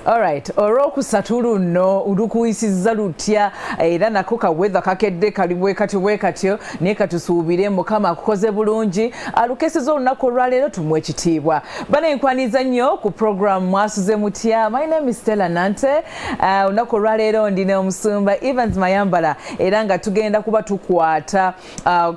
Alright, olwokusatu luno lukuyisizza lutya era nako kawedha kakedde kali bwe katyo bwe katyo, naye katusuubire Mukama akukoze bulungi alukeseza olunaku olwaleero tumuwe ekitiibwa. Bana nkwaniza nnyo ku program Mwasuze Mutya. My name is Stella Nante. Olunaku olwaleero ndi ne omusumba Evans Mayambala era nga tugenda kuba tukwata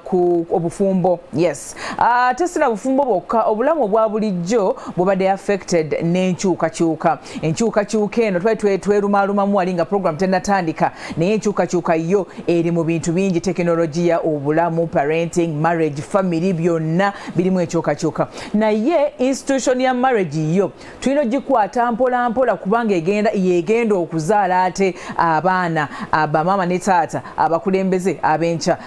ku obufumbo. Yes, ate sina bufumbo bwokka, obulamu obwa bulijjo bubadde affected n'enkyukakyuka. Enkyukakyuka eno twali twerumalumamu wali nga program tennatandika, naye enkyukakyuka yo eri mu bintu bingi, tekinologiya, obulamu, parenting, marriage, family, byonna birimu enkyukakyuka. Naye institution ya marriage yo tulina ogikwata mpola mpola kubanga yegenda okuzaala ate abaana, bamaama ne taata, abakulembeze ab'enkya,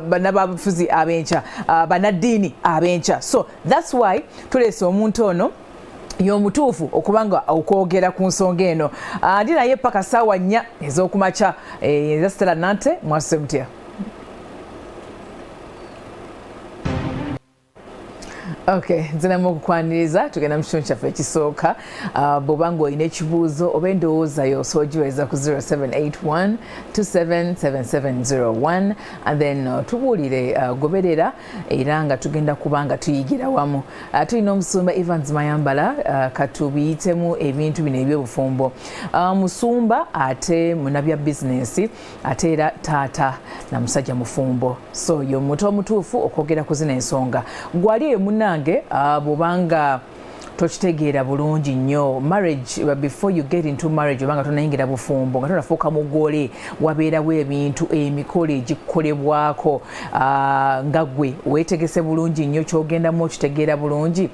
bannabafuzi ab'enkya, bannaddiini ab'enkya. So that's why tuleese omuntu ono y'omutuufu okubanga okwogera ku nsonga eno. Ndi naye paka ssaawa 4 ez'okumakya. Eza Stella Nante, mwasuze mutya? Okay, nzinamu okukwaniriza, tugenda mu kitundu kyaffe ekisooka. Bw'oba ng'olina ekibuuzo oba endowooza yo osobola ogiweereza ku 0781 277701 and then tubuulire, goberera era nga tugenda kuba nga tuyigira wamu. Tulina omusumba Evans Mayambala, katubiyitemu ebintu bino eby'obufumbo. Musumba ate munabya bizinensi ate era taata na musajja mufumbo, so y'omuntu omutuufu okwogera ku zino ensonga. Gwali eyo munnange, bw'obanga tokitegeera bulungi nnyo marriage, before you get into marriage, obanga tonayingira bufumbo, nga tonafuuka mugole, wabeerawo ebintu, emikolo egikolebwako, nga gwe weetegese bulungi nnyo, kyogendamu okitegeera bulungi,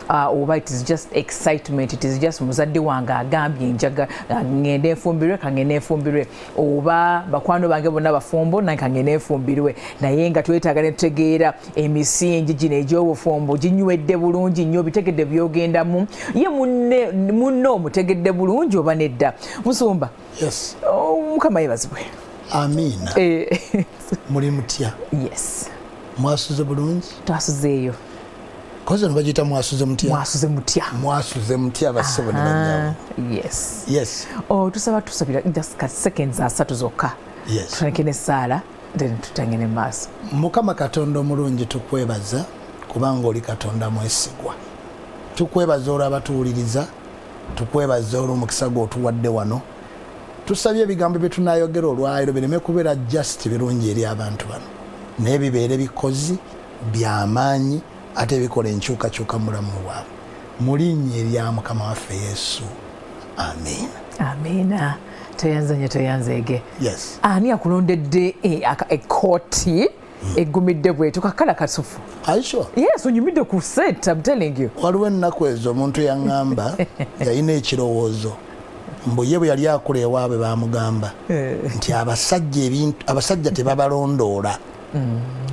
oba it is just excitement, it is just muzadde wange agambye njaga ngende nfumbirwe, kangende nfumbirwe, oba bakwano bange bonna bafumbo nange kangende nfumbirwe. Naye nga twetaaga ne tutegeera emisingi gino egy'obufumbo ginywedde bulungi nnyo, bitegedde byogendamu, ye munno omutegedde bulungi oba nedda. Musumba. Yes. Mukama yeebazibwe. Amiina. Muli mutya? Yes. Mwasuze bulungi? Twasuzeeyo. Koze bagiyita mwasuze mutya? Mwasuze mutya. Mwasuze mutya bassebo ne bannyabo. Yes. Yes. Oh, tusaba tusabira just ka seconds 3 zokka. Yes. Tutandike n'essaala then tutangene maaso. Mukama Katonda omulungi, tukwebaza kubanga oli Katonda mwesigwa. Tukwebaza olw'abatuwuliriza, tukwebaza olw'omukisa gw'otuwadde wano. Tusabye ebigambo bye tunaayogera olwaleero bireme kubeera just birungi eri abantu bano, naye bibeere bikozi by'amaanyi ate bikola enkyukakyuka mu bulamu bwabwe. Mu linnya erya Mukama waffe Yesu, amiina. Amiina. Toyanza nnyo, toyanzeege. Yes. Ani akulondedde ekkooti eggumidde bwetyo, kakala kasufu? Are you sure? Yes, onyumidde ku set, I'm telling you. Waliwo ennaku ezo omuntu yaŋŋamba yalina ekirowoozo mbu ye bwe yali akula ewaabwe baamugamba nti abasajja tebabalondoola.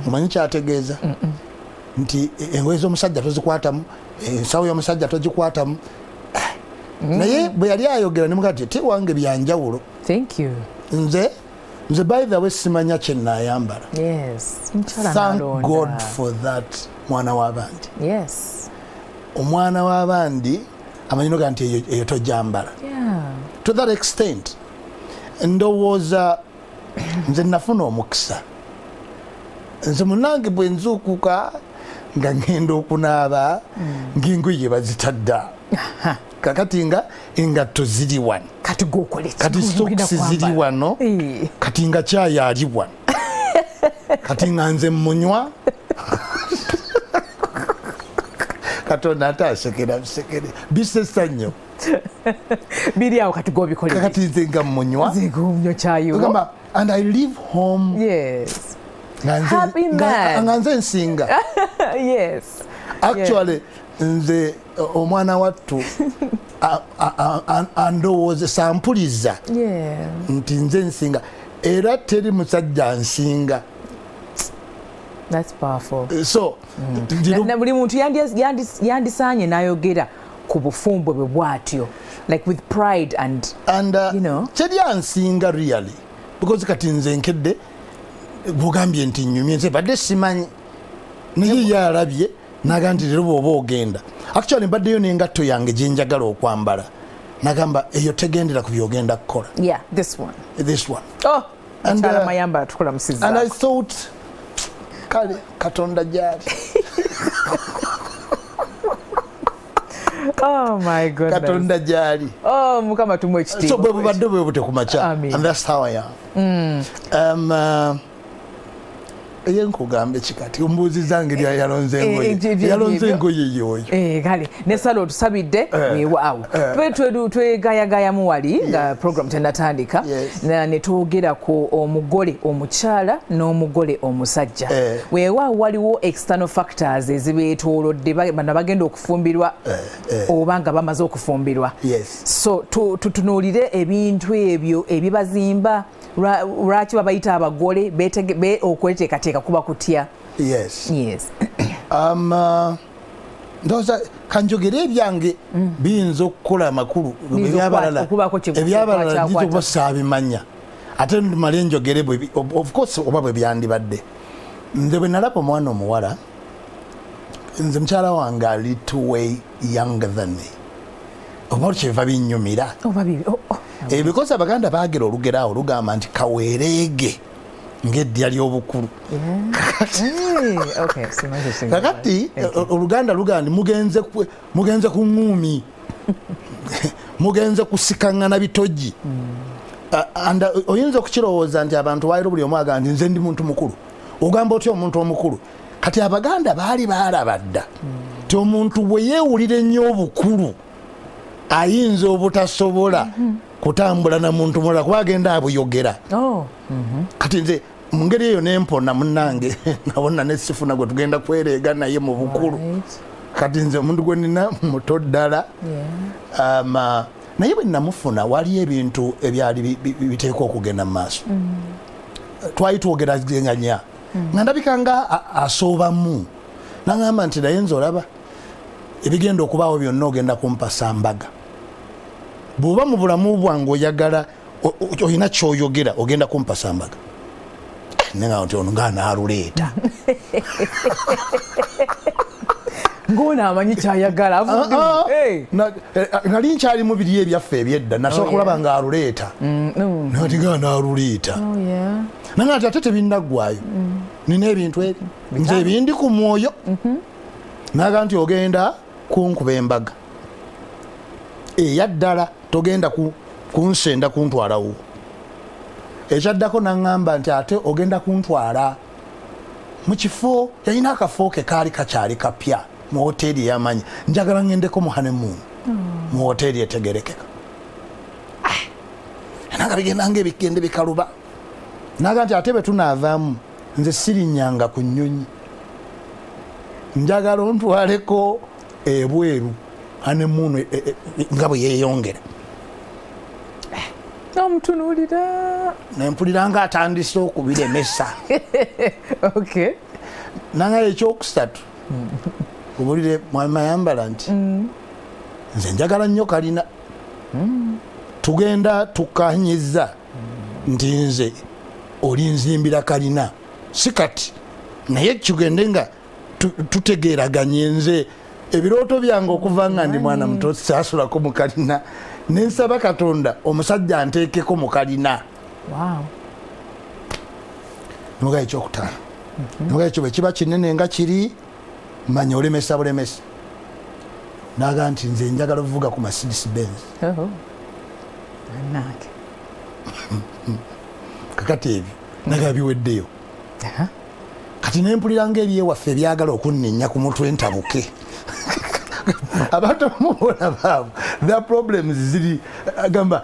Omanyi kyategeeza? Nti engoye z'omusajja tozikwatamu, ensawo y'omusajja togikwatamu. Naye bwe yali ayogera ne mugamba nti te wange byanjawulo. Thank you. Nze by the way simanya kye naayambala. Yes. Thank God for that mwana w'abandi. Yes. Omwana w'abandi amanyi noga nti eyo tojambala. Yeah. To that extent ndowooza nze nafuna omukisa. Nze munnange bwe nzuukuka nga ngenda okunaaba ng'engoye bazitadda. Kakati nga engatto ziri wano. Kati gw'okola ki? Kati sokisi ziri wano. Kati nga kyayi ali wano. Kati nga nze munywa. Katonda ate asekera busekere. Bisesa nnyo. Biri awo kati gw'obikola. Kati nze nga munywa. Nze ng'omunywa kyayi wo. Ogamba, and I leave home. Yes. Happy man. Nga nze nsinga. Yes. Actually, nze omwana wattu andowoozesa mpuliza nti nze nsinga, era teri musajja nsinga. That's powerful. So buli muntu yandisaanye n'ayogera ku bufumbo bwe bw'atyo, like with pride and you know, teri ansinga really, because kati nze nkedde bwogambye nti nnyumye, nze badde simanyi, naye ye alabye naga nti leero bw'oba ogenda. Actually mbaddeyo n'engatto yange gye njagala okwambala, Nagamba eyo tegendera ku byogenda kukola. Yeah, this one. This one. Oh, and, Mayamba tukulamusizza. And I thought, kale Katonda gyali. Oh my goodness. Katonda gyali. Oh, Mukama tumuwe ekitiibwa. So bwe bubadde bwe bute ku makya. And that's how I am. Ye nkugambe kikati ombuuzizza ngeri yalonze engoye. Yalonze engoye y'oyo. Kale ne sala otusabidde weewaawo. Twegayagayamu wali nga program tennatandika ne twogera ku omugole omukyala n'omugole omusajja. Weewaawo waliwo external factors ezibeetoolodde bano bagenda okufumbirwa oba nga bamaze okufumbirwa. So tutunuulire ebintu ebyo ebibazimba. Lwaki babayita abagole okweteekateeka kuba kutya? Yes. Yes. Ndowooza kanjogere ebyange biyinza okukola amakulu ebyabalala ebyabalala ndiyinza okuba saabimanya ate male njogere of course oba bwe byandibadde. Nze bwe nalaba omwana omuwala, nze mukyala wange ali two way younger than me, oba kyeva binnyumira. Because Abaganda baagera olugero awo olugamba nti kaweereege ng'eddya ly'obukulu. Kakati Oluganda lugamba nti mugenze ku ŋŋuumi, mugenze kusikaŋŋana bitogi. And oyinza okukirowooza nti abantu waayiro buli omu agamba nti nze ndi muntu mukulu. Ogamba otya omuntu omukulu? Kati Abaganda baali baalaba dda nti omuntu bwe yeewulira ennyo obukulu ayinza obutasobola kutambula na muntu mulala kuba agenda abuyogera. Kati nze mu ngeri eyo nempona munnange nabona ne sifuna gwe tugenda kwereega naye mu bukulu. Kati nze omuntu gwe nina muto ddala. Naye bwe namufuna waliyo ebintu ebyali biteekwa okugenda mu maaso. Twali twogeraganya nga ndabika nga asoobamu, nagamba nti naye nze olaba ebigenda okubaawo byonna ogenda kumpasa mbaga. Bw'oba mu bulamu bwange oyagala olina ky'oyogera ogenda kumpasa mbaga. Nenga nti ono nga anaaluleeta. Ng'ono amanyi ky'ayagala. Nali nkyali mu biri ebyaffe ebyedda, nasooka kulaba ng'aluleeta. Nati nga anaaluleeta. Nanga nti ate tebinnaggwayo. Nina ebintu ebi nze ebindi ku mwoyo. Naga nti ogenda kunkuba embaga eyaddala, togenda kunsenda kuntwalawo. Ekyaddako naŋŋamba nti ate ogenda kuntwala mu kifo, yalina akafo ke kaali kakyali kapya mu woteeri ey'amanyi, njagala ŋŋendeko mu honeymoon mu woteeri etegerekeka. Nanga bigenda ng'ebigende bikaluba. Naga nti ate bwe tunaavaamu nze sirinnyanga ku nnyonyi, njagala ontwaleko ebweru honeymoon nga bwe yeeyongera. Omutunuulira nempulira nga atandise okubiremesa. Okay. Nanga ekyokusatu kubulire Mwami Mayambala nti nze njagala nnyo kalina. Tugenda tukanyiza nti nze olinzimbira kalina si kati, naye tugende nga tutegeeraganye. Nze ebirooto byange okuva nga ndi mwana muto saasulako mu kalina, nensaba Katonda omusajja anteekeko mu kalina. Noga ekyokutaano, noga ekyo bwe kiba kinene nga kiri manya olemesa bulemesa. Naga nti nze njagala okuvuga ku Mercedes Benz. Kakati ebyo naga biweddeyo. Kati nempulira ng'ebyewaffe ebyagala okunninnya ku mutwe ntabuke. Abantu abamu baavu their problems ziri agamba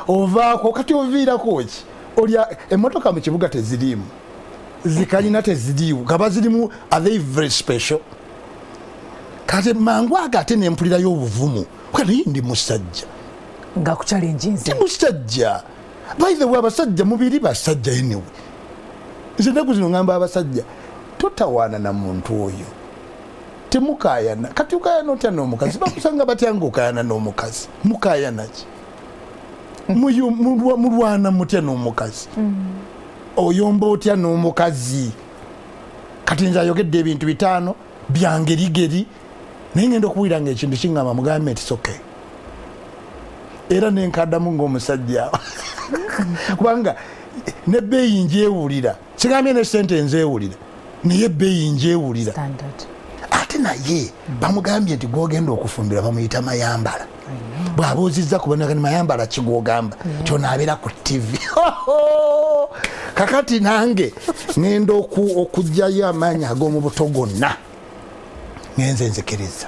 ovaako kati oviirako ki? Olya emmotoka mu kibuga teziriimu, zikalina teziriiwo, gaba zirimu, are they very special? Kati mangu ago ate nempulirayo obuvumu, naye ndi musajja nga kuchallenginze. Ndi musajja. By the way, abasajja mubiri basajja anyway. Nze ennaku zino ngamba abasajja totawaana na muntu oyo, temukayana. Kati okayana otya n'omukazi? Bakusanga batya ng'okayana n'omukazi? Mukayana ki? Mulwana mutya n'omukazi? Oyomba otya n'omukazi? Kati nze ayogedde ebintu 5 byangerigeri, naye ngenda okuwulira ng'ekintu kiŋŋamba mugambe nti it's okay. Era nenkaddamu ng'omusajja kubanga nebbeeyi njeewulira, sigambye ne sente nzeewulira, naye ebbeeyi njeewulira. Ate naye bamugambye nti gwogenda okufumbira bamuyita Mayambala. Bw'abuuzizza ku banagani Mayambala kigwogamba kyonaabera ku TV. Kakati nange ngenda okuggyayo amaanyi ag'omu buto gonna, ngenze nzikiriza.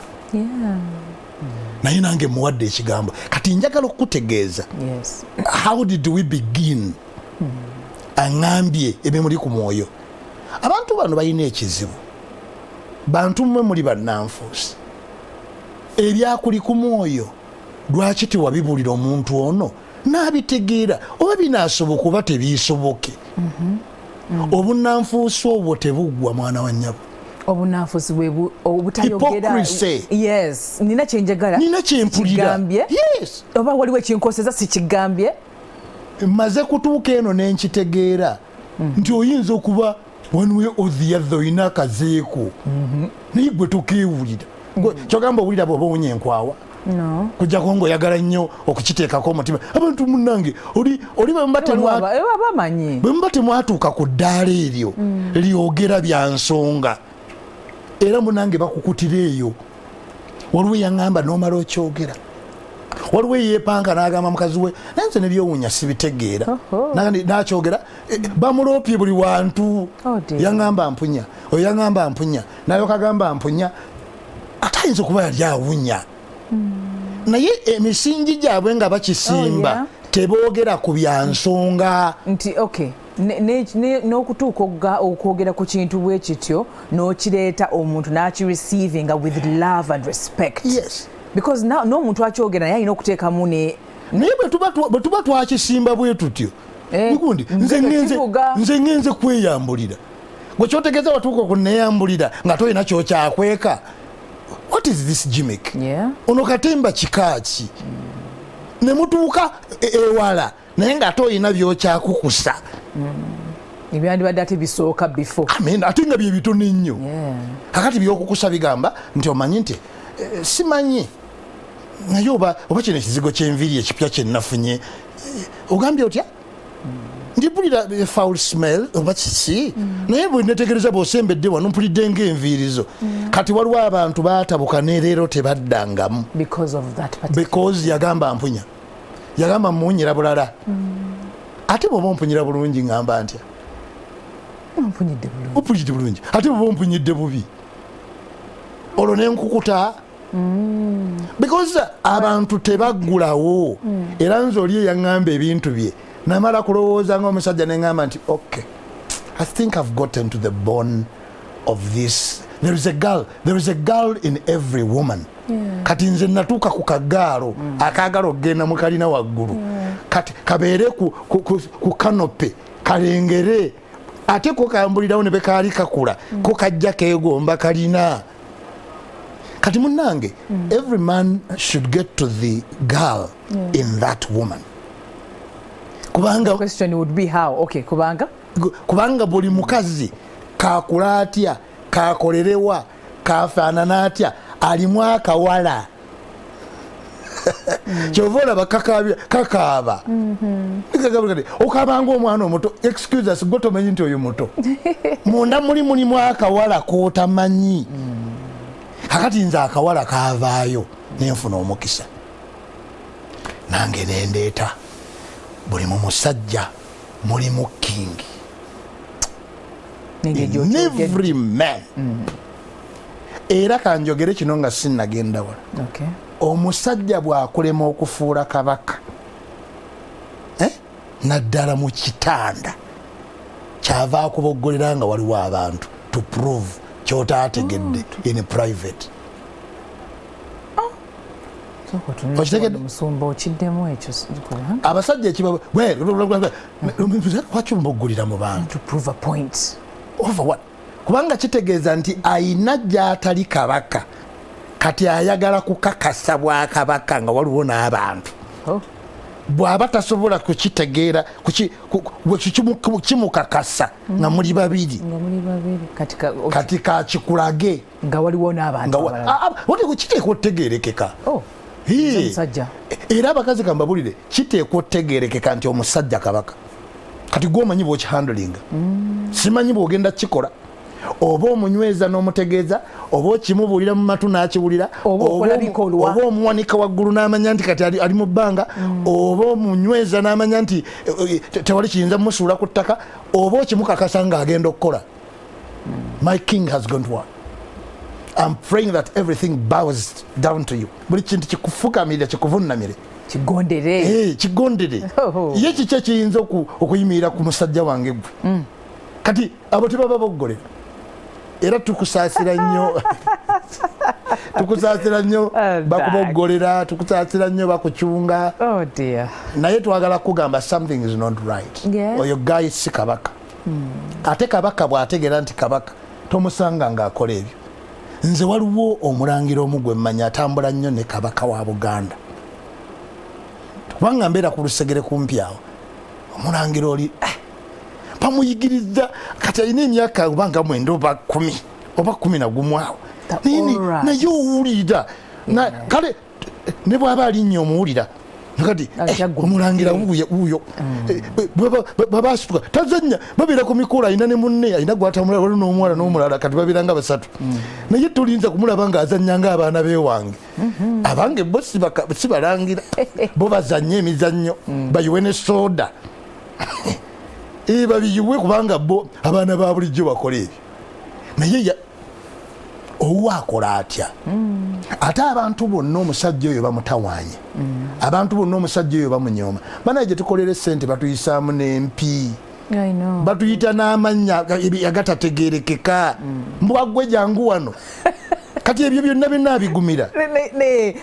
Naye nange muwadde ekigambo. Kati njagala okukutegeeza how did we begin? Aŋŋambye ebimuli ku mwoyo. Abantu bano balina ekizibu, bantu mmwe muli bannanfuusi. Ebyakuli ku mwoyo lwaki tewabibulira omuntu ono n'abitegeera? Oba binaasoboka oba tebiisoboke. Obunnanfuusi obwo tebuggwa, mwana wa nnyabo. Obunanfuusi obutayogera. Yes, nina kyenjagala, nina kyempulira, yes, oba waliwo ekinkoseza sikigambye. Maze kutuuka eno nenkitegeera nti oyinza okuba one way or the other oyina akazeeko, naye gwe tokeewulira. Kyogamba owulira bwoba owunya enkwawa kujjako ngaoyagala nnyo okukiteekako omutima. Abantu munnange oli bwe muba temwatuuka ku ddaala eryo lyogera bya nsonga, era munange bakukutira eyo. Waliwo yaŋŋamba n'omala okyogera, waliwo eyeepanka n'agamba mukazi we naye nze nebyowunya sibitegeera, nakyogera bamuloopye buli wantu. Yaŋŋamba mpunya, oyo yaŋŋamba mpunya, nayo kagamba mpunya, ate ayinza okuba yali awunya. Naye emisingi gyabwe nga bakisimba teboogera ku bya nsonga. Nti okay, n'okutuuka okwogera ku kintu bwe kityo n'okireeta omuntu n'akireceivinga with love and respect. Yes. Because n'omuntu akyogera naye alina okuteekamu ne naye bwe tuba twakisimba bwe tutyo, gundi nze ngenze kweyambulira. Gwe kyotegeeza watuuka okunneeyambulira nga tolina kyokyakweka. What is this gimmick? Ono katemba kika ki? Ne mutuuka ewala naye ng'ate olina byokyakukusa. Ebyandibadde ate bisooka before. Amen, ate nga bye bitono ennyo. Kakati byokukusa bigamba nti omanyi nti simanyi naye oba kino ekizigo ky'enviiri ekipya kye nafunye, ogambye otya? Ndipulira foul smell oba kiki, naye bwe netegereza bw'osembedde wano mpulidde ng'enviirizo. Kati waliwo abantu baatabuka ne leero tebaddangamu because yagamba mpunya, yagamba muwunyira bulala. Ate bw'oba ompunyira bulungi ngamba ntya? Ompunyidde bulungi. Ate bw'oba ompunyidde bubi olwo nenkukuta. Because abantu tebaggulawo. Era nze oli eyaŋŋamba ebintu bye namala kulowooza ng'omusajja neŋŋamba nti okay, I think I've gotten to the bone of this. There is a girl, there is a girl in every woman. Kati nze natuuka ku kagaalo akaagala okugenda mu kalina waggulu, kati kabeere ku kanope kalengere, ate ko kambulirawo ne bekaali kakula ko kajja keegomba kalina. Kati munnange, every man should get to the girl in that woman. Kubanga question would be how? Okay, kubanga kubanga buli mukazi kakula atya, kakolerewa, kafaanana atya, alimu akawala. Kyova olaba kakaaba okabanga omwana omuto. Excuse us, gwe tomanyi nti oyo muto. Munda muli mulimu akawala k'otamanyi. Kakati nze akawala kaavaayo nenfuna omukisa nange nendeeta. Buli mu musajja mulimu king. In every man. Era kanjogere kino nga sinnagenda wala. Omusajja bw'akulema okufuula kabaka naddala mu kitanda, kyava akuboggolera nga waliwo abantu to prove kyotaategedde in private. Abasajja ekiba lwaki omuboggolera mu bantu? Over what? Kubanga kitegeeza nti ayina gy'atali kabaka, kati ayagala kukakasa bwakabaka nga waliwo n'abantu. Bw'aba tasobola kukitegeera kimukakasa nga muli babiri, kati kakikulage nga waliwo n'abantu. Kiteekwa otegeerekeka. Era abakazi kambabulire, kiteekwa otegeerekeka nti omusajja kabaka. Kati gwe omanyi bw'okihandlinga, simanyi bw'ogenda kikola, oba omunyweza n'omutegeeza, oba okimubuulira mu matu n'akiwulira, oba omuwanika waggulu n'amanya nti kati ali mu bbanga, oba omunyweza n'amanya nti tewali kiyinza mumusuula ku ttaka, oba okimukakasa ng'agenda okukola. My king has gone to work. I'm praying that everything bows down to you. Buli kintu kikufukamire, kikuvunnamire, kigondere. Kigondere. Ye kiki ekiyinza okuyimirira ku musajja wange gwe? Kati abo tebaba boggolera. Era tukusaasira nnyo, tukusaasira nnyo bakuboggolera, tukusaasira nnyo bakucunga. Oh dear. Naye twagala kugamba something is not right. Oyo guy si kabaka. Ate kabaka bw'ategeera nti kabaka, tomusanga ng'akola ebyo. Nze waliwo omulangira omu gwe mmanya atambula nnyo ne kabaka wa Buganda, kubanga mbeera ku lusegere kumpi awo. Omulangira oli bamuyigiriza kati alina emyaka obanga 9 oba 10 oba 11 awo, naye owulira kale ne bw'aba alinnya omuwulira. Kati omulangira wuuyo bwaba asituka tazannya, babeera ku mikolo, alina ne munne, alina gwatamula, waliwo n'omuwala n'omulala, kati babeera nga basatu. Naye tolinza kumulaba ng'azannya ng'abaana b'ewange. Abange bo si balangira, bo bazannya emizannyo, bayiwe ne soda, babiyiwe, kubanga bo abaana ba bulijjo bakola ebyo. Naye owuwe akola atya? Ate abantu bonna omusajja oyo bamutawaanye, abantu bonna omusajja oyo bamunyooma. Banaye gye tukolera essente batuyisaamu n'empi, batuyita n'amannya agatategeerekeka, mbwagwe jangu wano. Kati ebyo byonna byonna abigumira,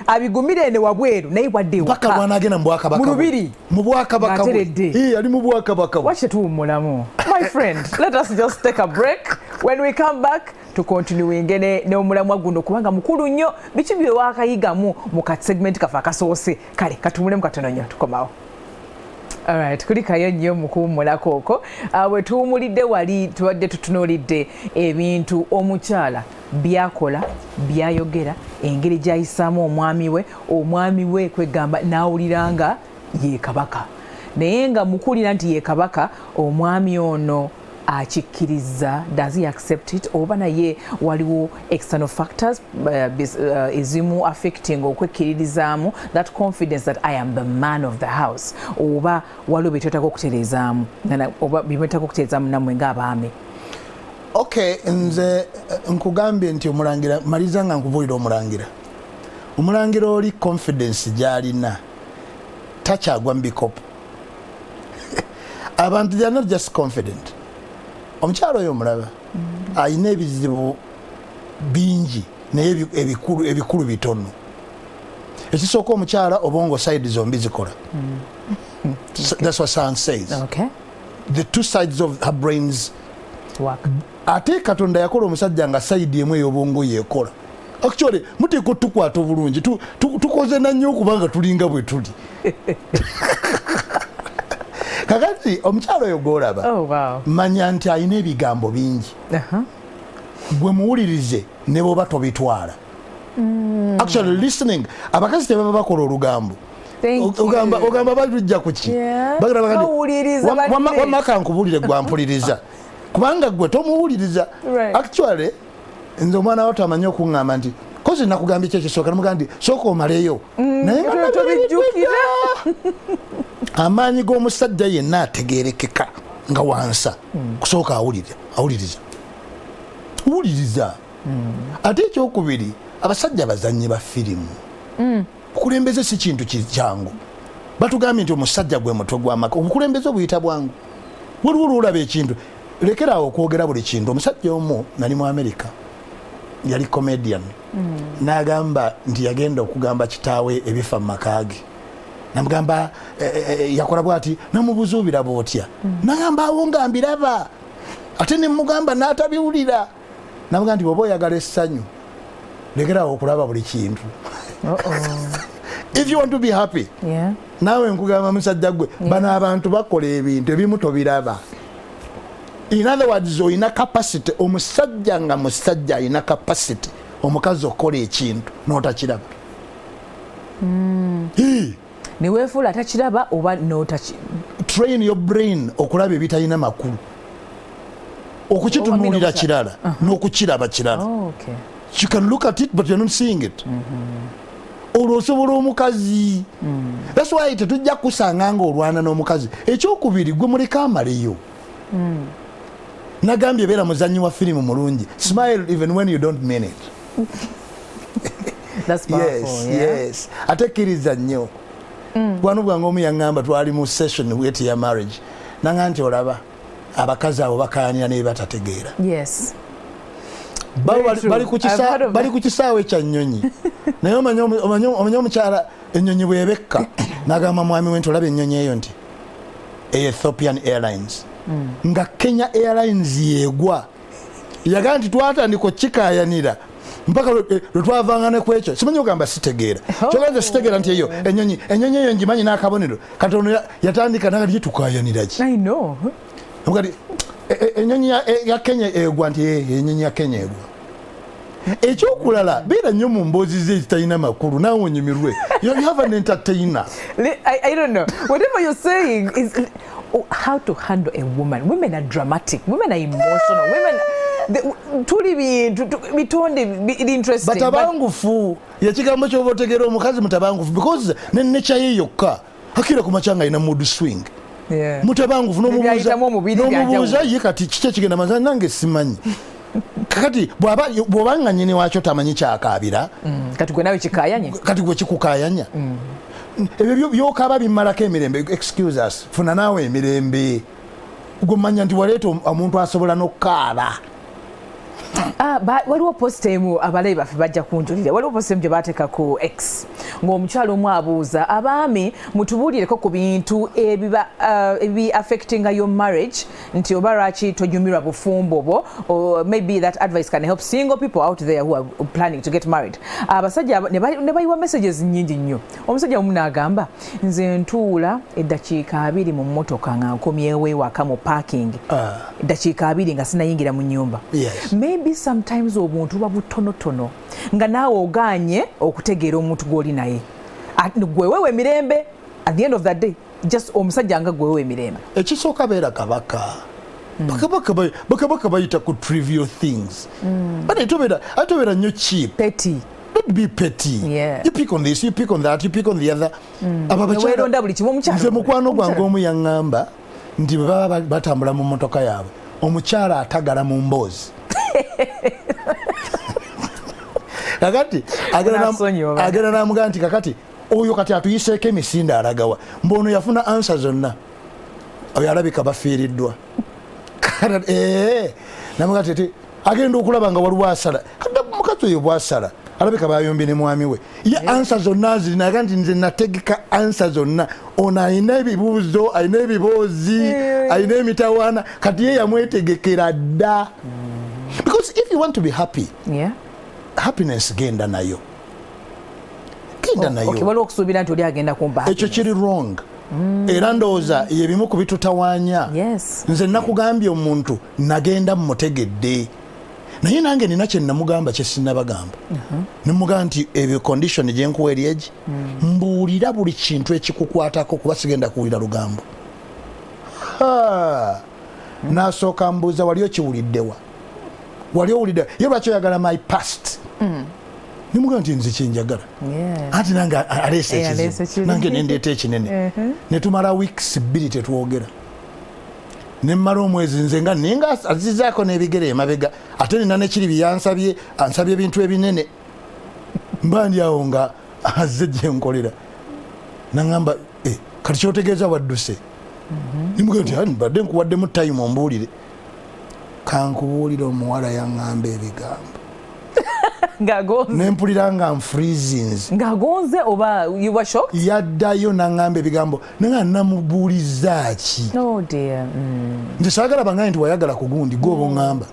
abigumira ene wabweru, naye wadde ewaka paka lwanagenda mu bwakabaka bwe, mu bwakabaka bwe, ali mu bwakabaka bwe. Waki tuwummulamu? My friend, let us just take a break. When we come back, tukontinuinge n'omulamwa guno, kubanga mukulu nnyo. Biki bye waakayigamu mu ka segment kaffe akasoose? Kale katuwummulemu katono nnyo, tukomawo. Alright, kulikayo nnyo mu kuwummulako okwo. Bwe tuwummulidde wali tubadde tutunuulidde ebintu omukyala byakola, byayogera, engeri gy'ayisaamu omwami we, omwami we kwegamba n'awulira nga ye kabaka. Naye nga mukuwulira nti ye kabaka, omwami ono akikkiriza, does he accept it? Oba naye waliwo external factors ezimu affecting okwekkiririzaamu, that confidence that I am the man of the house, oba waliwo byetwetaaga okutereezaamu, oba byemwetaaga okutereezaamu nammwe ng'abaami? Okay, nze nkugambye nti omulangira, maliza nga nkubuulira omulangira. Omulangira oli confidence gy'alina takyagwa mu bikopo. Abantu, they are not just confident. Omukyalo oyo omulaba alina ebizibu bingi, naye ebikulu ebikulu bitono. Ekisooka, omukyala obwongo side zombi zikola. That's what science says. The two sides of her brains work. Ate Katonda yakola omusajja nga side emu ey'obwongo yekola. Actually muteeka otukwata obulungi, tukoze nannyo okubanga tulinga bwe tuli. Kakati omukyalo oyo gw'olaba, manya nti alina ebigambo bingi. Gwe muwulirize ne bw'oba tobitwala. Actually listening, abakazi tebaba bakola olugambo. Ogamba ogamba balujja ku ki? Wamma kankubuulire, gwampuliriza, kubanga gwe tomuwuliriza. Actually nze omwana wato amanyi okuŋŋamba nti kozi nakugambye ki ekisooka, namugamba nti sooka omaleyo, naye nga tobijjukira. Amaanyi g'omusajja yenna ategeerekeka nga wansa kusooka awulire, awuliriza, wuliriza. Ate ekyokubiri, abasajja bazannyi ba firimu. Obukulembeze si kintu kyangu. Batugambye nti omusajja gwe mutwe gw'amaka. Obukulembeze obuyita bwangu. Waliwo olwolaba ekintu, lekeraawo okwogera buli kintu. Omusajja omu nali mu America, yali comedian, n'agamba nti yagenda okugamba kitaawe ebifa mu maka ge, namugamba yakola bwati, namubuuza obiraba otya? Nagamba awo nga mbiraba, ate nemugamba n'atabiwulira. Namugamba nti bw'oba oyagala essanyu, lekeraawo okulaba buli kintu. If you want to be happy. Naawe nkugamba musajja gwe, bano abantu bakola ebintu ebimu tobiraba. In other words, olina capacity, omusajja nga musajja alina capacity omukazi okukola ekintu n'otakiraba. Neweefuula atakiraba oba notaki. Train your brain okulaba ebitalina makulu. Okukitunuulira kirala, n'okukiraba kirala. Oh, okay. You can look at it but you're not seeing it. Olwo osobola omukazi. That's why tetujja kusanga nga olwana n'omukazi. Ekyokubiri, gwe muleka amaleyo. Nagambye beera muzannyi wa firimu mulungi. Smile even when you don't mean it. That's powerful. Yes, yeah? Yes. Ate kkiriza nnyo. Bwano bwange omu yaŋŋamba, twali mu session weti ya marriage, naŋa nti olaba abakazi abo bakayanira naye batategeera. Very true. Bali ku I've heard of bali that. ku kisaawe kya nnyonyi, naye omanyi omukyala ennyonyi bwebekka n'agamba mwami we nti olaba ennyonyi eyo, nti Ethiopian Airlines, nga Kenya Airlines yegwa. Yagamba nti twatandika okukikayanira mpaka lwe twavanga ne ku ekyo. Simanyi ogamba sitegeera. Oh. Kyogamba nze sitegeera nti eyo ennyonyi eyo ngimanyi n'akabonero katono. Yatandika nagati tukayanira ki? I know. Kati ennyonyi ya Kenya egwa, nti ennyonyi ya Kenya egwa. Ekyokulala, beera nnyo mu mboozi ze ezitalina makulu, naawe onyumirwe. You have an entertainer. I don't know. Whatever you're saying is, oh, how to handle a woman. Women are dramatic. Women are emotional. Women, tuli bintu bitonde interesting. Batabangufu yekigambo kyoba otegeera omukazi mutabangufu, because ne nature ye yokka akira ku makya nga alina mood swing. Mutabangufu. Byayitamu omubiri N'omubuuza byanjawulo. ye kati kiki ekigenda maza, nange simanyi. Kakati bw'oba nga nnyini waakyo tamanyi kyakaabira. Kati gwe nawe kikayanye. Kati gwe kikukayanya. Ebyo byokaba bimalako emirembe. Excuse us, funa naawe emirembe. Gwe manya nti waleeta omuntu asobola n'okukaaba. Ah, waliwo post emu, abalayi baffe bajja kunjulira, waliwo post emu gye baateeka ku X ng'omukyalo omu abuuza abaami, mutubuulireko ku bintu ebiba ebi affectinga your marriage, nti oba lwaki tonyumirwa bufumbo bwo, or maybe that advice can help single people out there who are planning to get married. Abasajja ne bayiwa messages nnyingi nnyo. Omusajja omu n'agamba, nze ntuula eddakiika 20 mu mmotoka nga nkomyewo ewaka mu parking, eddakiika 20 nga sinayingira mu nnyumba. Maybe sometimes obuntu buba butonotono nga naawe ogaanye okutegeera omuntu gw'oli naye. Gwe weewa emirembe at the end of the day, just omusajja nga gwe weewa emirembe. Ekisooka, beera kabaka. Bakabaka bayita ku trivial things. But ate tobeera nnyo cheap. Petty. Don't be petty. You pick on this, you pick on that, you pick on the other. Abo abakyala- Neweeronda buli kimu omukyala. Nze mukwano gwange omu yaŋŋamba nti bwe baba batambula mu motoka yaabwe, omukyala atagala mu mboozi. Kakati Onaasonyiwa. agenda namugamba nti kakati oyo kati atuyiseeko emisinde alagawa, mbono yafuna answer zonna, oyo alabika bafiiriddwa. Namugamba ti agenda okulaba nga waliwo asala. Kati mukazi oyo bwasala alabika bayombye ne mwami we, ye answer zonna azirina. Aga nti nze nategeka answer zonna, ono alina ebibuuzo, alina ebiboozi, alina emitawaana, kati ye yamwetegekera dda. Because if you want to be happy, happiness genda nayo, genda nayo. Okay, waliwo okusuubira nti oli agenda kumpa Ekyo kiri wrong, era ndowooza yebimu ku bitutawaanya. Nze nakugambye omuntu nagenda mmutegedde, naye nange nina kye namugamba kye sinnabagamba. Nemugamba nti ebyo condition gyenkuwa eri egi, mbuulira buli kintu ekikukwatako, kuba sigenda kuwulira lugambo. Ha! Nasooka mbuuza, wali okiwuliddewa? Wali owulidde ye lwaki oyagala my past? Nemugamba nti nze kyenjagala. Anti nange aleese Aleese ekizibu, ekizibu. nange nendeeta ekinene, netumala weeks 2 tetwogera, nemmala omwezi nze nga ninga azizaako n'ebigere emabega, ate nina nekiri byansabye, ansabye ebintu ebinene. Mba ndi awo nga azze gyenkolera, naŋamba, "Eh, kati kyotegeeza wadduse?" Nimugamba nti, "Ah, mbadde nkuwaddemu time ombuulire." Kankubuulire, omuwala yaŋŋamba ebigambo Ng'agonze. Nempulira nga nfreezings. Ng'agonze oba you were shocked? Yaddayo naŋŋamba ebigambo naye nga namubuuliza ki? Oh dear. Nze saagala bangaye nti wayagala ku gundi, gwoba oŋŋamba.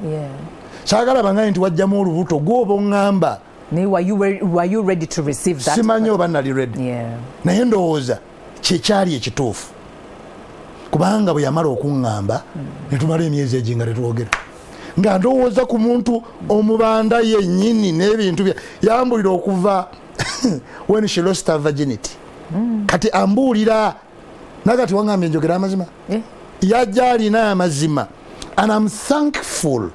Saagala bangaye nti wajjamu olubuto, gwoba oŋŋamba. Naye were you ready to receive that? Simanyi oba nali ready. Naye ndowooza kyekyali ekituufu, kubanga bwe yamala okuŋŋamba netumala emyezi egi nga tetwogera, nga ndowooza ku muntu omubanda yennyini n'ebintu bye yambulira okuva. When she lost her virginity. Kati ambuulira nagati wangambye njogera amazima. Yajja alina amazima and I'm thankful.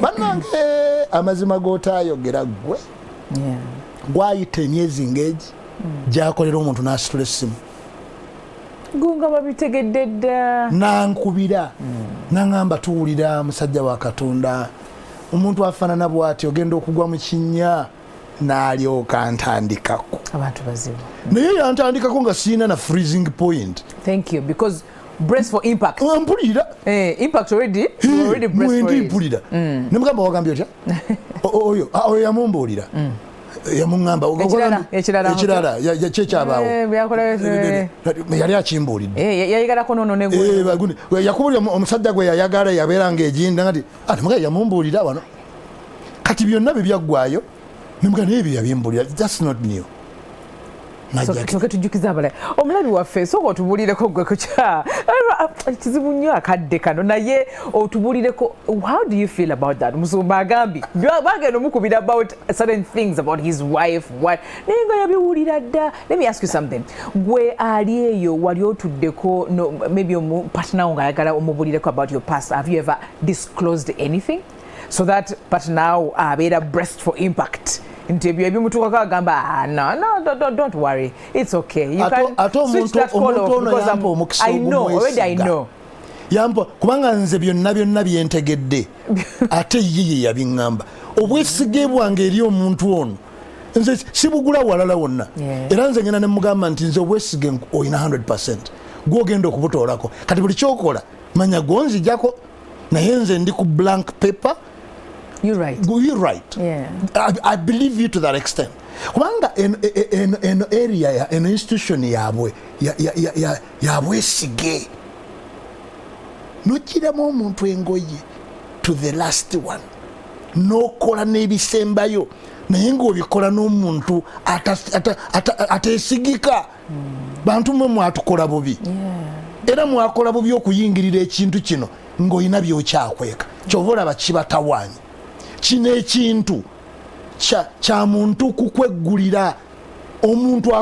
Bannange, amazima g'otaayogera ggwe gwayita emyezi ng'egi gyakolera omuntu n'asitula essimu. Gunga babitegedde dda. Nankubira naŋŋamba, tuwulira musajja wa Katonda, omuntu afaanana bw'ati ogenda okugwa mu kinnya. N'alyoka ntandikako. Abantu bazibu. Naye yantandikako nga siina na freezing point. Thank you, because brace for impact. Mpulira. Impact already, you already brace for it. Mpulira nemugamba, wagambye otya? Oyo oyo yamumbuulira, yamuŋŋamba. Ekirala. Ekirala kyekyabaawo. Eh, yali akimbuulidde. Yayigalako nono ne Yakubulira omusajja gwe yayagala yabeeranga ejinda nti nemuga yamumbuulira wano. Kati byonna bye byaggwayo, nemuga naye ebyo yabimbuulira, that's not new. Soke tujjukiza abalala, omulabi waffe, sooka otubuulireko gwe kukya kizibu nnyo akadde kano, naye otubuulireko, how do you feel about that? Musumba agambye bagenda omukubira about certain things about his wife, what, naye nga yabiwulira dda. Let me ask you something. Gwe ali eyo, wali otuddeko no, maybe omu partner wo ng'ayagala omubuulireko about your past, have you ever disclosed anything so that partner wo abeera braced for impact, nti ebyo ebimutuukako agamba, "Ah, no, no, don't worry, it's okay"? You can switch that call off because I know already, I know. Yampa, kubanga nze byonna byonna byentegedde ate ye ye yabiŋŋamba. Obwesige bwange eri omuntu ono nze sibugula walala wonna. Era nze ngenda nemugamba nti nze obwesige olina 100, gwogenda okubutoolako. Kati buli kyokola manya gwonzijako, naye nze ndi ku blank paper. You're right. You're right. I believe you to that extent, kubanga eno area, eno institution yabwe yabwesige, nogiramu omuntu engoye to the last one, nokola n'ebisembayo, naye ngaobikola n'omuntu atesigika. Bantu mwe mwatukola bubi, era mwakola bubi okuyingirira ekintu kino ng'olina byokyakweka. Kyova olaba kibatawaanya. Kino ekintu kya muntu kukweggulira, omuntu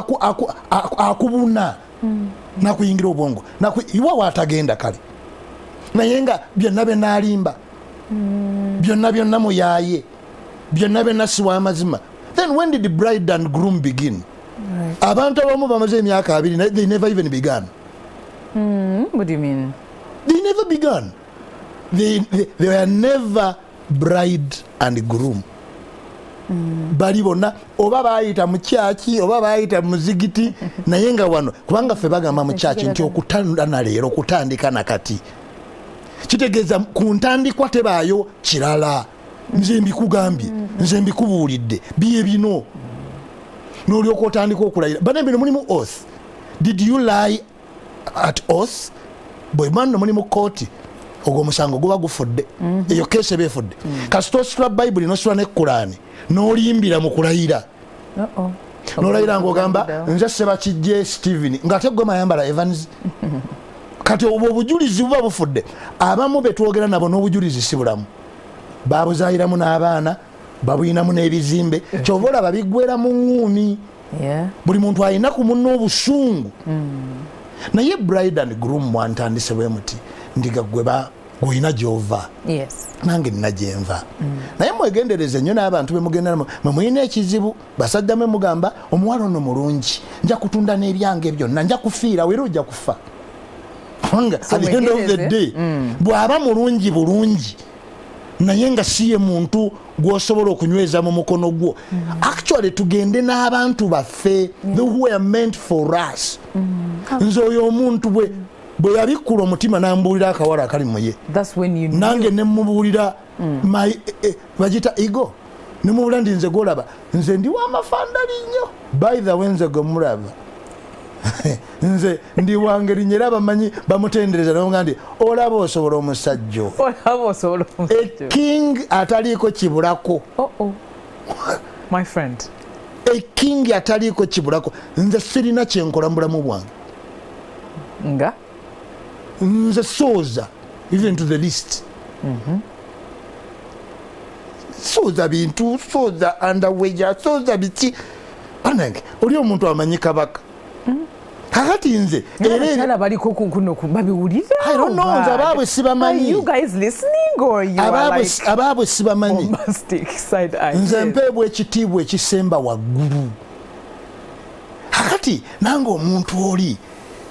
akubuna nakuyingira obwongo iwa waatagenda kale, naye nga byonna byenaalimba, byonna byonna muyaaye, byonna byonna siwa amazima. Then when did the bride and groom begin? Abantu abamu bamaze emyaka 20, they never even began. What do you mean? They never began. They were never bride and groom. Bali bonna oba bayita mu kyaki oba bayita mu muzigiti, naye nga wano, kubanga ffe bagamba mu kyaki nti okutandana leero okutandika nakati, kitegeeza ku ntandikwa tebaayo kirala. Nze mbikugambye, nze mbikubuulidde, biye bino, n'olyoka otandika okulayira. Bane bino mulimu oath. Did you lie at oath? Bwe manno muli mu kooti, ogwo omusango guba gufudde, eyo case eba efudde. Kasita ositula Bayibuli nositula ne Kulaani n'olimbira mu kulayira, nolayira ngaogamba nze Sebakijje Steven, ngaate gwe Mayambala Evans, kati obwo obujulizi buba bufudde. Abamu betwogera nabo n'obujulizi si bulamu, babuzayiramu n'abaana, babuyinamu n'ebizimbe. Kyova olaba biggwera mu ŋŋuumi. Buli muntu alina ku munne obusungu. Naye bride and groom mwantandise bwe muti, ndiga gwe gwolina gyova, nange nina gyenva. Naye mwegendereze nnyo n'abantu bemugenda mwe mulina ekizibu. Basajja mwe mugamba omuwala ono mulungi, nja kutunda n'ebyange byonna, nja kufiira, era ojja kufa, kubanga at the end of the day bw'aba mulungi bulungi, naye nga si ye muntu gw'osobola okunyweza mu mukono gwo. Actually tugende n'abantu baffe, the who are meant for us. Nze oyo omuntu bwe yabikkula omutima n'ambuulira akawala akali muye, nange ne mubuulira bagita ego, ne mubuulira nti nze gwolaba nze ndi wamafandali nnyo. By the way, nze gwe mulaba nze ndi wangeri nnyo, era bamanyi bamutendereza nabaga nti olaba osobola omusajja a king ataliiko kibulako. My friend. A king ataliiko kibulako. Nze sirina kyenkola mu bulamu bwange. Nga nze sooza even to the list. Sooza bintu, sooza underwear, sooza biki. Banange, oli omuntu amanyi kabaka. Kakati nze era baliko kuno babiwulira. I don't know, nze abaabwe sibamanyi. Are you guys listening or you are like abaabwe sibamanyi. Bombastic side eye. Nze mpeebwa ekitiibwa ekisemba waggulu. Kakati nange omuntu oli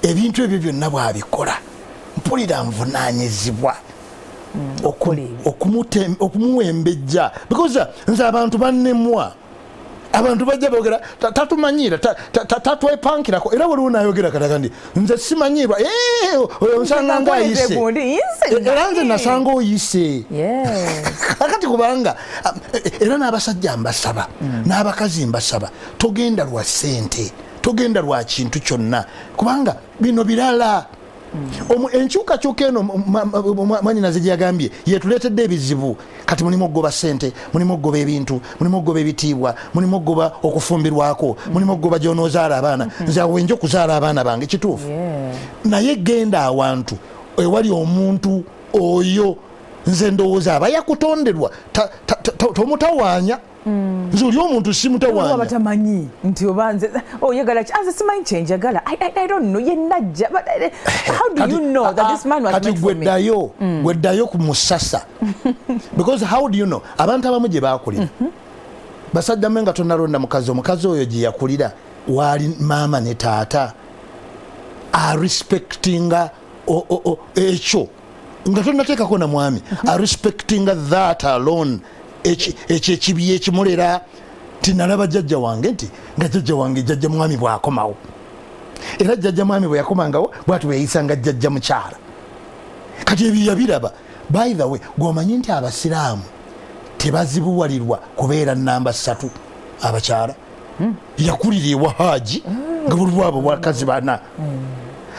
ebintu ebyo byonna bw'abikola mpulira nvunaanyizibwa okumuwembejja, because nze abantu bannemwa. Abantu bajja boogera tatumanyira, tatwepankirako, era waliwo n'ayogera kataga nti nze simanyirwa, oyo nsanga ng'ayise, era nze nasanga oyise. Kakati kubanga era n'abasajja mbasaba n'abakazi mbasaba, togenda lwa ssente, togenda lwa kintu kyonna, kubanga bino birala. Enkyukakyuka eno mwanyinaze gye yagambye yetuleetedde ebizibu. Kati mulimu okugoba ssente, mulimu okugoba ebintu, mulimu okugoba ebitiibwa, mulimu okugoba okufumbirwako, mulimu okugoba gy'onoozaala abaana. Nze awo wenja okuzaala abaana bange, kituufu. Naye genda awantu ewali omuntu oyo, nze ndowooza aba yakutonderwa, tomutawaanya. Nze oli omuntu simutawaanya. Batamanyi nti oba nze oyagala ki, nze simanyi kye njagala. I don't know, ye najja. But how do you know that this man was meant for me? Kati gweddayo ku musasa. Because how do you know? Abantu abamu gye baakulira. Basajja mmwe nga tonnalonda mukazi, omukazi oyo gye yakulira waali maama ne taata arespectinga ekyo nga tonnateekako na mwami, arespectinga that alone. Ekyo ekibi ekimulera tinalaba jjajja wange nti nga jjajja wange jjajja mwami bw'akomawo, era jjajja mwami bwe yakomangawo bw'ati bwe yayisanga jjajja mukyala. Kati ebyo yabiraba. By the way, gw'omanyi nti abasiraamu tebazibuwalirwa kubeera namba 3 abakyala. Yakulira ewa Haaji nga buli bwabo bwakazi bana.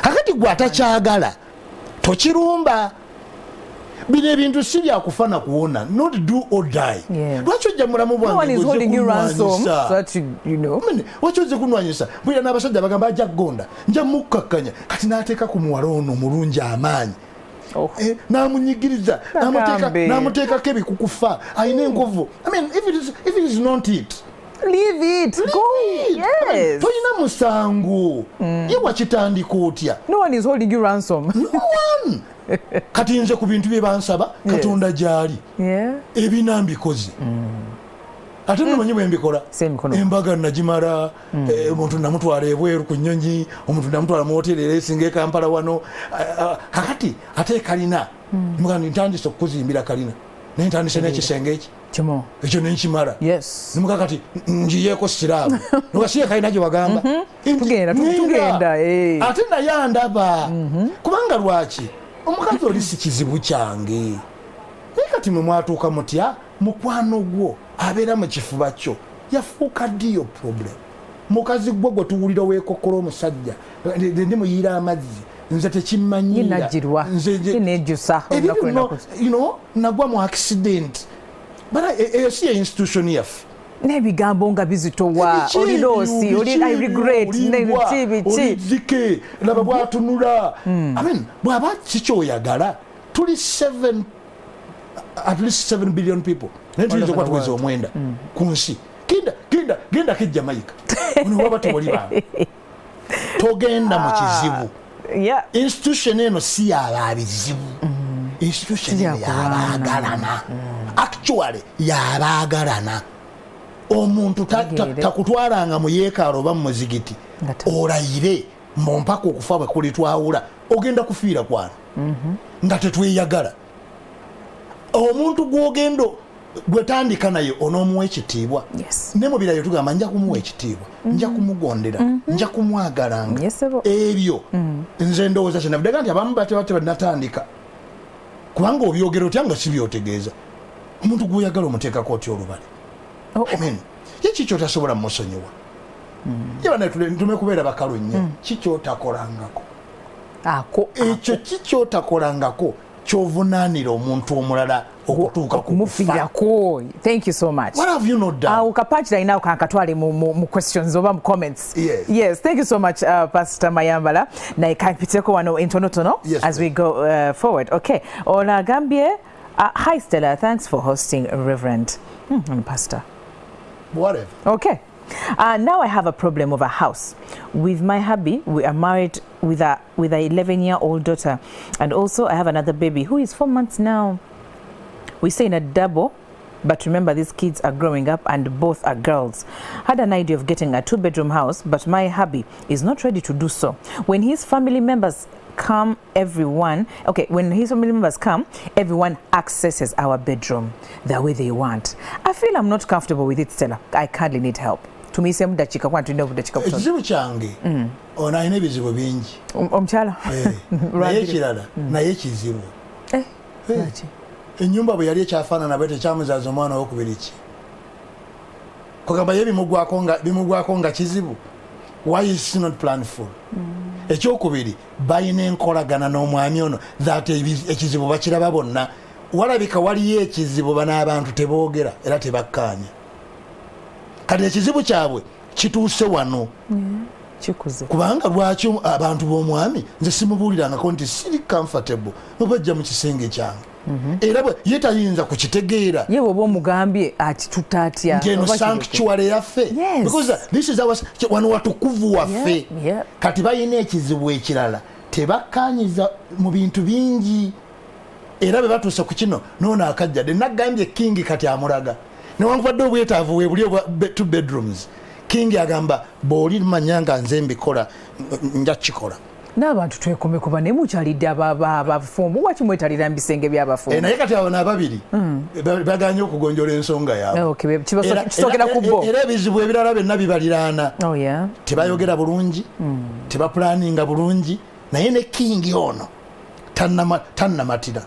Kakati gwe atakyagala tokirumba. Bino ebintu si byakufa na kuwona, not do or die. Lwaki ojja mulamu bwange lwaki ozze kunwanyisa? Bwira n'abasajja bagamba ajja kugonda, nja mukkakkanya. Kati n'ateeka ku muwala ono omulungi amaanyi, n'amunyigiriza, n'amuteekako ebikukufa, alina enkovu. I mean, if it is not it, leave it. Go. Yes. Tolina musango. Ye wakitandika otya? No one is holding you ransom. No one. Kati nze ku bintu bye bansaba, Katonda gy'ali. Ebina mbikoze. Ate nnomanyi bwe mbikola. Embaga nagimala, omuntu namutwala ebweru ku nnyonyi, omuntu namutwala mu woteeri era esinga e Kampala wano. Kakati ate kalina. Mugamba ntandise okukuzimbira kalina. Naye ntandise n'ekisenge eki. Ekyo nenkimala. Nimuga kati ngiyeeko siraamu. Nogasiye kalina gye wagamba. Tugenda. Ate naye andaba. Kubanga lwaki? Omukazi oli si kizibu kyange. Naye kati mwe mwatuuka mutya, mukwano gwo abeera mu kifuba kyo yafuuka ddi yo problem. Mukazi gwo gwe tuwulira weekokkola omusajja, ndi muyiira amazzi, nze tekimmanyiira. Nagwa mu accident. Eyo si ye institution yaffe. N'ebigambo nga bizitowa, oli loosi, oli I regret, biki biki. Olizike, laba bw'atunula. I mean, bw'aba kikyoyagala, tuli at least 7 billion people. Naye tuyinza okuba tuweza 9 ku nsi. Genda ke Jamaica. Ono waba tewali bantu. Togenda mu kizibu. Institution eno si y'ababizibu. Institution eno y'abaagalana. Actually, y'abaagalana. Omuntu takutwalanga mu yeekaalo oba mu muzigiti, olayire mpaka okufa bwe kulitwawula, ogenda kufiira kwano nga tetweyagala. Omuntu gw'ogenda gwetandika naye onoomuwa ekitiibwa. Ne mu birayo tugamba nja kumuwa ekitiibwa, nja kumugondera, nja kumwagalanga. Ebyo nze ndowooza kyenavudde nti abamu bateba natandika, kubanga obyogera otya nga si byotegeeza. Omuntu gw'oyagala omuteekako otya olubale? I mean, ye kiki otasobola musonyiwa? Ye bana tume kubeera bakalu nnyo. Kiki otakolangako? Ekyo kiki otakolangako kyovunaanira omuntu omulala okutuuka ku kufa? Thank you so much. What have you not done? Awo kapunchline awo kankatwale mu questions oba mu comments. Yes, thank you so much, Pastor Mayambala. Naye kampiteko wano entonotono as we go forward. Okay. Ono agambye, hi Stella, thanks for hosting Reverend and Pastor. Whatever. Okay. Now I have a problem of a house. With my hubby, we are married with a 11-year-old daughter. And also I have another baby who is 4 months now. We stay in a double, but remember these kids are growing up and both are girls. Had an idea of getting a 2-bedroom house, but my hubby is not ready to do so. When his family members come, everyone accesses our bedroom the way they want. I feel I'm not comfortable with it, Stella. I kindly need help. Tumisemu dachika kwa tuende dachika kutoka. Ekizibu kyange ona alina ebizibu bingi. Omukyala. Naye kirala naye kizibu. Ennyumba bwe yali ekyafaanana bwe tekyamuzaaza omwana owokubiri ki? Kugamba ye bimugwako nga kizibu. Why is not planful? Ekyokubiri balina enkolagana n'omwami ono that ekizibu bakiraba bonna. Walabika waliyo ekizibu bano abantu teboogera era tebakkaanya. Kati ekizibu kyabwe kituuse wano. Kikuze. Kubanga lwaki abantu b'omwami nze simubuulirangako nti siri comfortable mubajja mu kisenge kyange. Era ye tayinza kukitegeera. Ye bw'oba omugambye akituta atya? Nti eno sanctuary yaffe. Because this is our wano watukuvu waffe. Kati balina ekizibu ekirala tebakkaanyiza mu bintu bingi. Era bwe batuuse ku kino n'ono akajjadde nagambye King kati amulaga. Newankubadde obwetaavu bwe buli obwa 2 bedrooms. King agamba bw'oli manya nga nze mbikola nja kukikola. N'abantu twekume kuba ne mukyalidde abafumbo waki mwetalira mu bisenge by'abafumbo. Naye kati abo n'ababiri baganye okugonjola ensonga yaabwe. Kisookera ku bo. Era ebizibu ebirala byonna bibaliraana. Tebayogera bulungi, tebapulaninga bulungi, naye ne King ono tannamatira.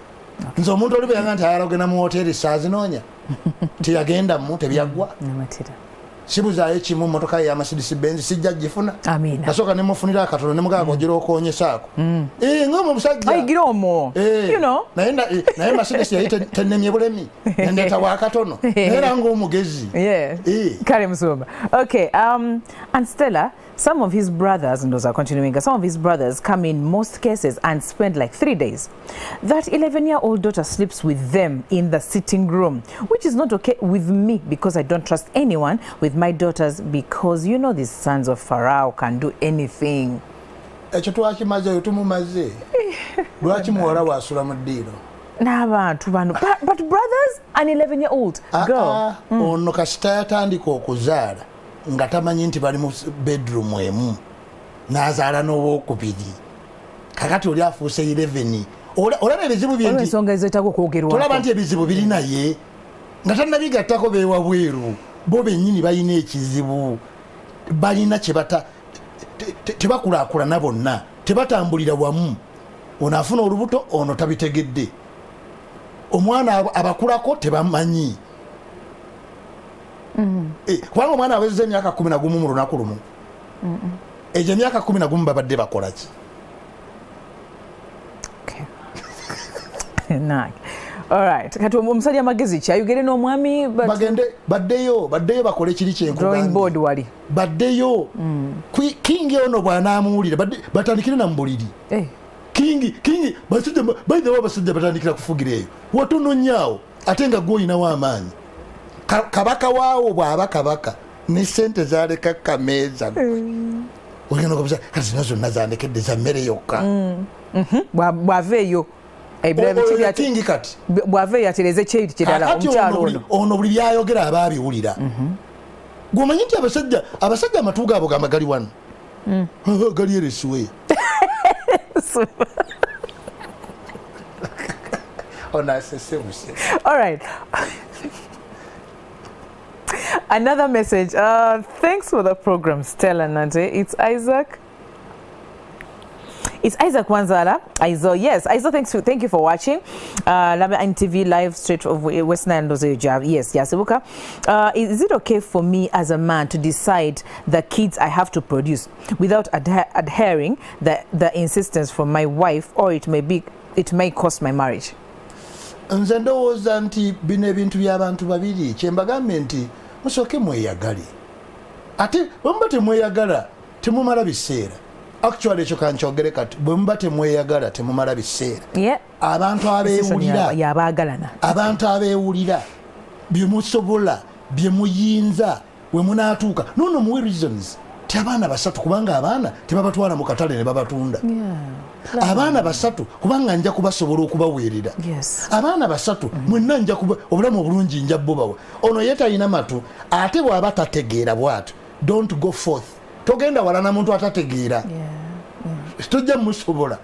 Nze omuntu oli bwe nti ayagala kugenda mu woteeri saazinoonya teyagendamu tebyaggwa. Sibuzaayo kimu mmotoka ye ya Mercedes Benz sijja gifuna. Nasooka ne mufunira akatono ne mugamba ogira okoonyesaako. Ng'omwo omusajja. Ayigira omwo. You know. Naye Mercedes yali tennemye bulemi. Nendeeta wa katono. Naye era ng'omugezi. Kale Musumba. Okay, and Stella, some of his brothers, and those are continuing, some of his brothers come in most cases and spend like 3 days. That 11-year-old daughter sleeps with them in the sitting room, which is not okay with me because I don't trust anyone with my daughters because you know these sons of Pharaoh can do anything. Ekyo twakimazeeyo tumumaze. Lwaki muwala wasula mu ddiiro? N'abantu bano. But brothers, an 11-year-old girl. Ono kasita yatandika okuzaala nga tamanyi nti bali mu bedroom emu n'azaala n'owokubiri. Kakati oli afuuse 11. Olaba ebizibu bye nti ensonga ezeetaaga okwogerwako. Tolaba nti ebizibu biri naye nga tannabigattako beewabweru. Bo bennyini balina ekizibu, balina kye bata tebakulaakulana bonna, tebatambulira wamu. Ono afuna olubuto, ono tabitegedde. Omwana abakulako tebamanyi. Kubanga omwana awezezza emyaka 11 mu lunaku lumu. Egyo emyaka 11 babadde bakola ki? All right. Kati omusajja amagezi ki ayogere n'omwami? Bagende baddeyo bakole kiri kyenkugambye. Drawing board wali. Baddeyo. King ono bw'anaamuwulira batandikire na mu buliri. King basajja by the way abasajja batandikira kufugira eyo. Watono nnyo awo ate nga gw'olinawo amaanyi. Kabaka waawo bw'aba kabaka ne ssente zaleka kameeza. Ogenda okubuuza kati zino zonna zandekedde za mmere yokka. Bw'ava eyo. Kingi kati bw'ava eyo atereze kyeri kirala omukyalo ono. Ono buli byayogera aba abiwulira. Gw'omanyi nti abasajja amatu gaabwe gamba gali wano. Gali eresiwe. Ono asese buse. All right. Another message. Thanks for the program, Stella Nante. It's Isaac. It's Isaac Wanzala. Aizo, yes. Aizo, thank you for watching. Laba NTV live straight of West Nile. Yes, Yasibuka. Is it okay for me as a man to decide the kids I have to produce without adhering the insistence from my wife, or it may cost my marriage? Nze ndowooza nti bino ebintu by'abantu babiri. Kye mbagambye nti musooke mweyagale. Ate bwe muba temweyagala temumala biseera. Actually ekyo kankyogere kati, bwe muba temweyagala temumala biseera. Abantu abeewulira yabaagalana. Abantu abeewulira bye musobola bye muyinza We munaatuuka nono muwe reasons ti abaana basatu kubanga abaana tebabatwala mu katale ne babatunda. Abaana basatu kubanga nja kubasobola okubaweerera. Abaana basatu mwenna nja kuba obulamu obulungi nja bubawa. Ono ye talina matu, ate bw'aba tategeera bw'atyo, don't go forth. Togenda wala na muntu atategeera. Tojja musobola.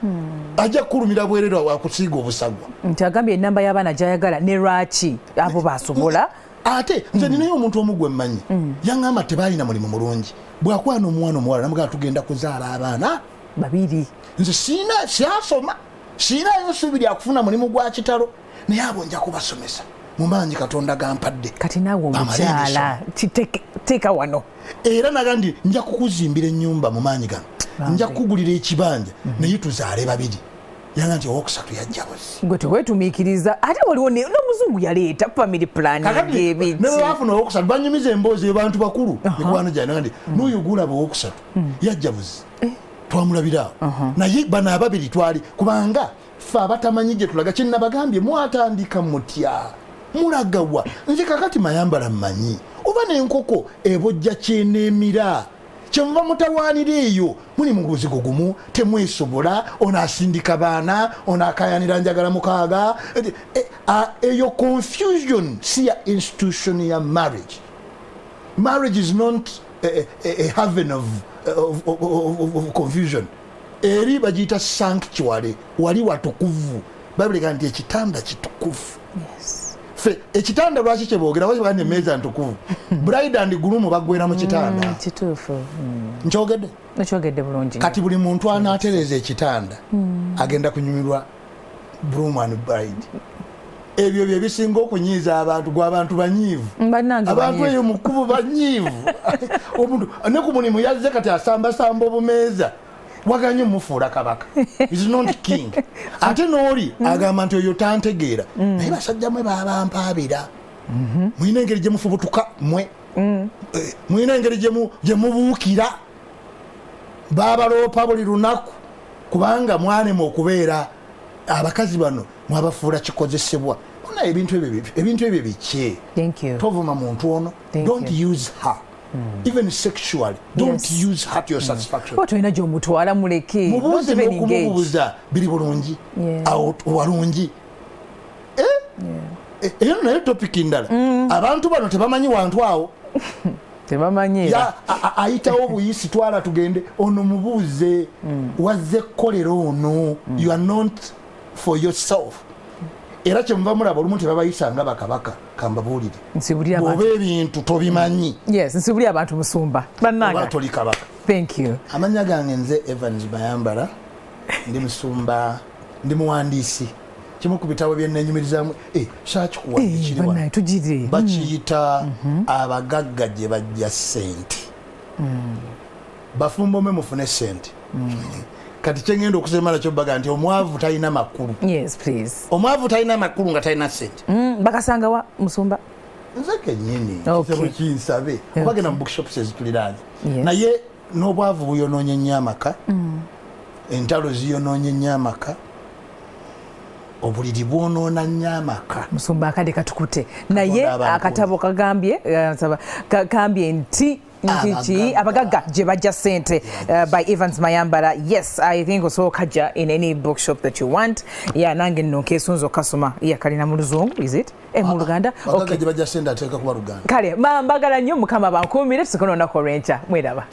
Ajja kukulumira bwerere akusiiga obusagwa. Nti agambye enamba y'abaana gy'ayagala ne lwaki abo basobola. Ate nze ninayo omuntu omu gwe mmanyi, yaŋŋamba tebalina mulimu mulungi, bw'akwana omwana omuwala namugamba tugenda kuzaala abaana babiri. Nze siina syasoma, siinayo ssuubi lya kufuna mulimu gwa kitalo, naye abo nja kubasomesa mu maanyi Katonda gampadde. Kati naawe omukyala teeka wano. Era naga nti nja kukuzimbira ennyumba mu maanyi gano, nja kukugulira ekibanja, naye tuzaale babiri. Yanga nti owokusatu yajja buzi. Gwe teweetumiikiriza, ate waliwo n'omuzungu yaleeta family planning ebiti. Ne bwe baafuna owokusatu banyumiza emboozi abantu bakulu mikwano gyange nti n'oyo gw'olaba owokusatu yajja buzi. Twamulabira awo. Naye bano ababiri twali kubanga ffe abatamanyi gye tulaga. Kye nabagambye mwatandika mutya, mulagawa? Nze kakati Mayambala mmanyi oba n'enkoko ebojja kyeneemira. Kyemuva mutawaanira eyo muli mu buzigo gumu, temwesobola, ono asindika baana, ono akayanira njagala mukaaga. Eyo confusion si ya institution ya marriage. Marriage is not a haven of confusion. Eri bagiyita sanctuary, wali watukuvu. Bayibuli egamba nti ekitanda kitukuvu. Ffe ekitanda lwaki kyeboogera? Lwaki bagamba emmeeza ntukuvu? Bride and groom baggwera mu kitanda. Kituufu. Nkyogedde? Okyogedde bulungi. Kati buli muntu anaatereeza ekitanda agenda kunyumirwa groom and bride. Ebyo bye bisinga okunyiiza abantu, gwe abantu banyiivu. Abantu eyo mu kkubo banyiivu. Omuntu ne ku mulimu yazze kati asambasamba obumeeza, waganye omufuula kabaka. Is not king. Ate n'oli agamba nti oyo tantegeera. Naye basajja mmwe babampaabira. Mulina engeri gye mufubutuka mmwe. Mulina engeri gye mubuukira. Babaloopa buli lunaku kubanga mwanema okubeera abakazi bano mwabafuula kikozesebwa. Ona ebintu ebyo biki? Tovuma muntu ono. Don't use her. Even sexually, don't use her to your satisfaction. Oba tolina gy'omutwala muleke. Mubuuze n'okumubuuza biri bulungi, awo walungi. Eyo nayo topic ndala. Abantu bano tebamanyi wantu awo. Tebamanyi. Ayitawo buyisi twala tugende ono mubuuze wazze kkolera ono. You are not for yourself. Era kyemuva mulaba olumu tebabayisa nga bakabaka, kambabuulire. Bw'oba ebintu tobimanyi. Yes, nsibulira abantu musumba. Bannange. Oba toli kabaka. Thank you. Amannya gange nze Evans Mayambala, ndi musumba, ndi muwandiisi. Kimu ku bitabo bye nneenyumirizaamu, saakikuwa kiri wano. Tugire. Bakiyita Abagagga gye bajja ssente. Bafumbo mwe mufune ssente. Kati kye ngenda okusema nakyo baga nti omwavu talina makulu. Yes, please. Omwavu talina makulu nga talina ssente. Bakasanga wa musumba? Nze kennyini. Kitabo kinsabe. Oba genda mu bookshops ezituliraanye. Naye n'obwavu buyonoonye nnyo amaka. Entalo ziyonoonye nnyo amaka. Obuliri bwonoona nnyo amaka. Musumba akadde katukute. Naye akatabo kagambye, kambye nti nti Abagagga gye bajja ssente, by Evans Mayambala. Yes, I think osobola okajja in any bookshop that you want. Yeah, nange nno nkeesunze okasoma. Yeah, kalina mu Luzungu, is it? Mu Luganda? Abagagga gye bajja ssente ateeka kuba Luganda. Kale, mbagala nnyo, Mukama bankuumire, tusikone olunaku olw'enkya. Mweraba.